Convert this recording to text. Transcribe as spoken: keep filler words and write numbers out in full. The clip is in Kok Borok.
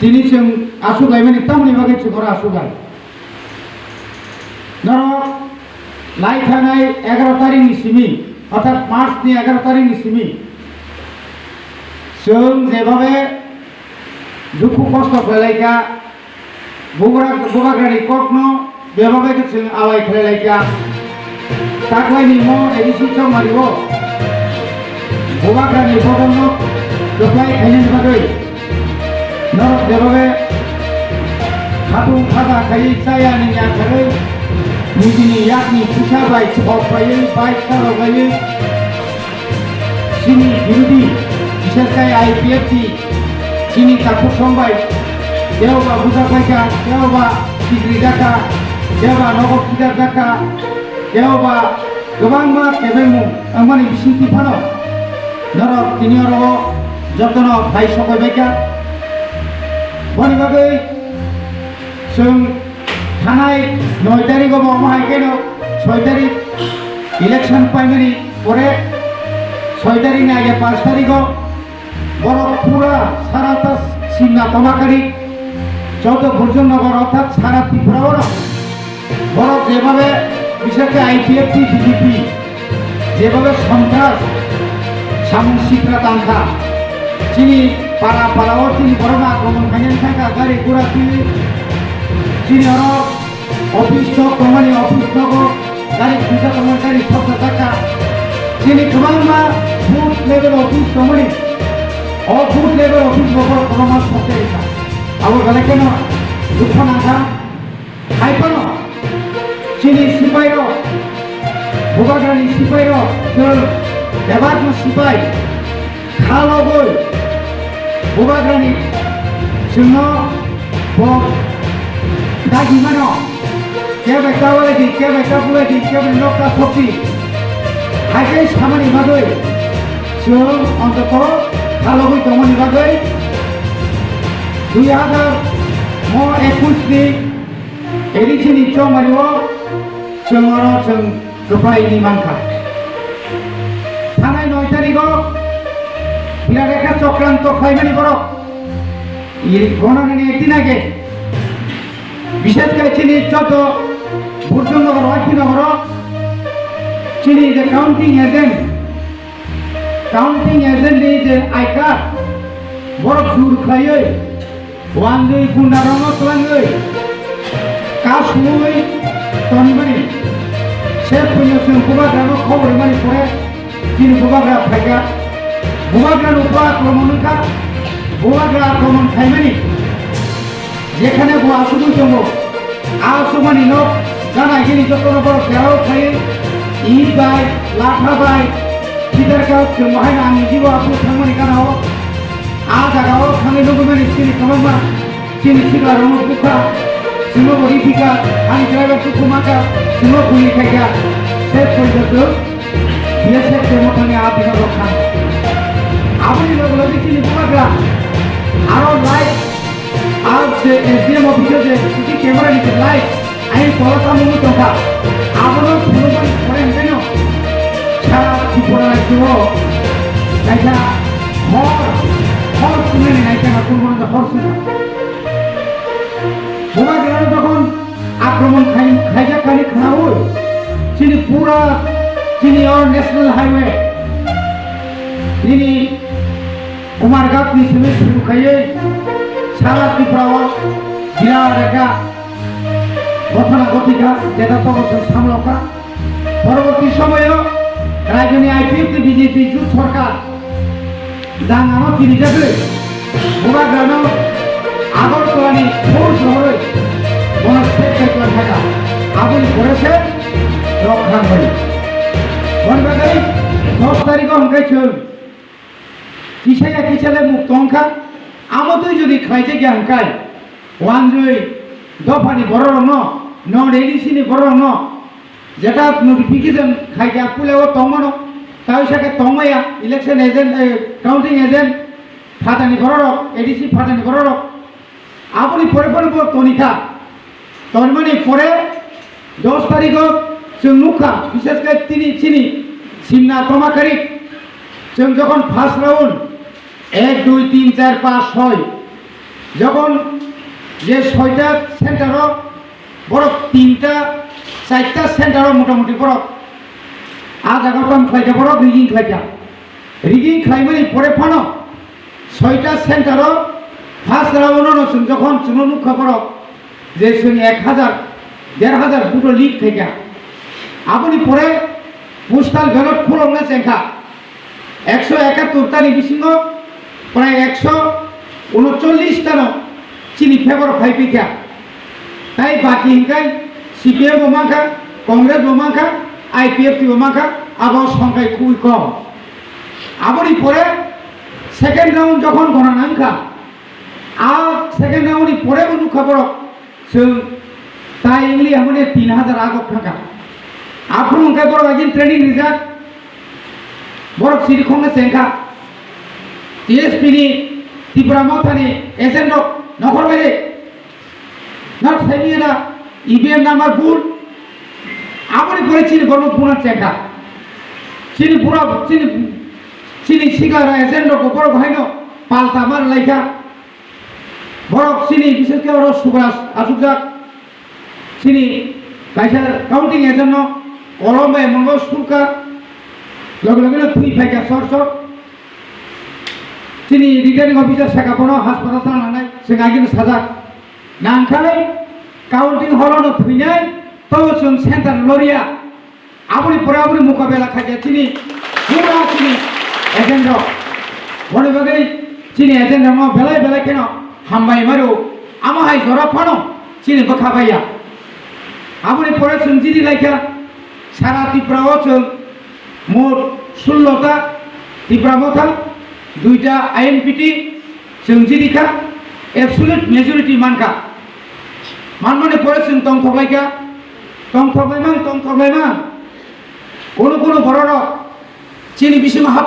Tini chwng aswk laimani tamni bagwi chwng oro aswk lai. Norok lai thanai egaroh tarikni simi, orthat March ni egaroh tarikni simi chwng jebabe dukhu kosto khlailaikha, bugra-, bubagrani kokno jebabe khe chwng alai khlailaikha. Taklaini mo A D C chongmario bubagrani bodolno kwplai khainani bagwi norok jebabe khatung khada khaiwi chaya nini atharwi nijini yakni pisa bai thok paiwi bai kha rogaiwi chini birodhi, bishesh khai I P F T, chini takhuk song bai, teo ba bujak bai kha, teo ba sikri jak kha, teo ba nogo khijar jak kha, teo ba kwbangma kebengmung wngmani bisingtwi phano norok tini oro jotono phai sokoi bai kha. Boni bagwi chwng thanai noi tarigo bo omo hai kheno soi tarik election paimani pore soi tarik ni age panch tarigo borok pura sara ta Simna Tomakari, chaudo Burjun Nagar orthat sara Tripura oro borok jebabe bisakhe I P F T B J P jebabe sontras samung sikra tangkha, chini para para o chini borok akromon khainani thangkha gari gura twi chini oro office tok tongmani office togo gari puja tongmani gari soksa jakha. Chini kwbangma booth level office tongmani o booth level office bo borok kwbangma soksa rikha. Abo belai kheno dukha nangkha. Hai phano chini sipai rok, bubagrani sipai rok, chwng bebakno sipai kha logoi bubagrani chwngno bo dagi mano, kebo ta walai di, kebo ta bulai di, kebo nokta sokti, hai khe samani bagwi chwng ontoto kha logoi tongmani bagwi dui hazar mo ekush ni A D C ni chongmani o chwng oro chwng kwplai ni mankha. Thanai noi tarigo Birat ekha chokranto khlaimani borok. I gonanani ekdin age. Bishesh kore chini joto Burjun Nagar, Waikhi Nagar o chini je counting agent, counting agent ni je I card, borok jur khlaiwi Wanjwi gunda rokno twlangwi kasui tonimani. Sep puino chwng bubagrano khobor rimani pore chini bubagra phaikha. Bubagrano ukla akromon wngkha. Bubagra akromon khaimani jekhane bo achugwi tongo. A sumani nok gana gini jotono borok gherao khai, it bai, latha bai, khitarkha, chwng bahai no ang nijibo aswk thangmani gana o. A jaga o thangwi nugwi mani chini kwbangma chini sikla rokno bukha, chwngno bo ripikha, ani driver tubukma kha, chwngno bui khaikha, se poito chwng B S F camp o thangwi a bino rok kha. Aboni loge loge chini bubagra aro live Ang je S D M office o je C C camera ni je light, aini tola tamo wngwi tongkha. Abono phunukmani pore hwnkhe no sara Tripura rajyo o kaisa hor, hor swngnani naikha na, kun bono hor swngkha. Bubagrano jokhon akromon khai-, khaijak kani khnaui, chini pura, chini o National Highway, nini Kumarghat ni simi shuru khaiwi sara Tripura o birat ekha ghotona ghotikha, jeta tobo chwng samlokha. Poroborti somoyo rajyoni I P F T B J P jut sorkar dangano tirijagwi bubagrano Agartala ni force rohorwi bono state bai twlang thaka. Aboni pore se rok khrang bai. Boni bagwi dos tarikh o hwnkhe chwng Kisa ya kisa le muk tong kha, amo twi jodi khlaijak ya hwnkhe, wanjwi dophani bororokno, non A D C ni bororokno, jeta notification khai kha puila o tongmano, tawisa khe tongmaya, election agent, eh, counting agent, phatani bororok, A D C phatani bororok, Aboni pore pore bo toni kha. Tonimani pore dos tarikh o chwng nukha, bishesh khe tini chini Simna Tomakari chwng jokhon first round ek, dui, tin, char, panch, soi, Jokhon je soita center o borok tinta, charta center o motamuti borok a jaga o tamo khlaikha, borok rigging khlaikha. Rigging khlaimani pore phano soita center o first round o no chwng jokhon chwngno nukha borok je chwng ek hajar, der hajar vote o lead khaikha. Aboni pore postal ballot khulokna chengkha. Ekso ekattor tani bisingo prai ekso unochollish tano chini favor phai phaikha. Tai baki hinkai C P M bo mankha, Congress bo mankha, I P F T bo mankha, abo songkai khubui kom. Aboni pore second round jokhon gona nangkha, a second round ni pore bo nukha borok chwng tai wngli hamani tin hajar agok thangkha. Aphuru hwnkhe borok agin training rijak, borok siri khongno chengkha. T S P ni Tipra Mothani agent rok nokhor bai. Nok saimiyana E V M number bul. Aboni pore chini borok bunan chengkha. Chini bura, chini, chini sikara agent rok borok haino palta mar laikha. Borok chini bises khe oro Subraj achukjak. Chini kaisa counting agent no kolom bai mongo surka. Loge loge no thwi phaikha sor sor. Chini returning officer saka bono hospital thangnai, chwng agini sajak. Nangkha counting hall no thwinai, tobo chwng center loria. Aboni pore aboni mukabela khaikha chini pura chini agent rok. Boni bagwi chini agent rokno belai belai kheno hambai maro. Amo hai jora phano chini bwkha baiya. Aboni pore chwng jidi laikha sara Tripura o chwng mot sullo ta Tipra Motha, duita I N P T, chwng jidi kha, absolute majority mankha. Manmani pore chwng tongthok laikha, tongthok laimang, tongthok laimang. Kunu kunu bororok chini bisingo hap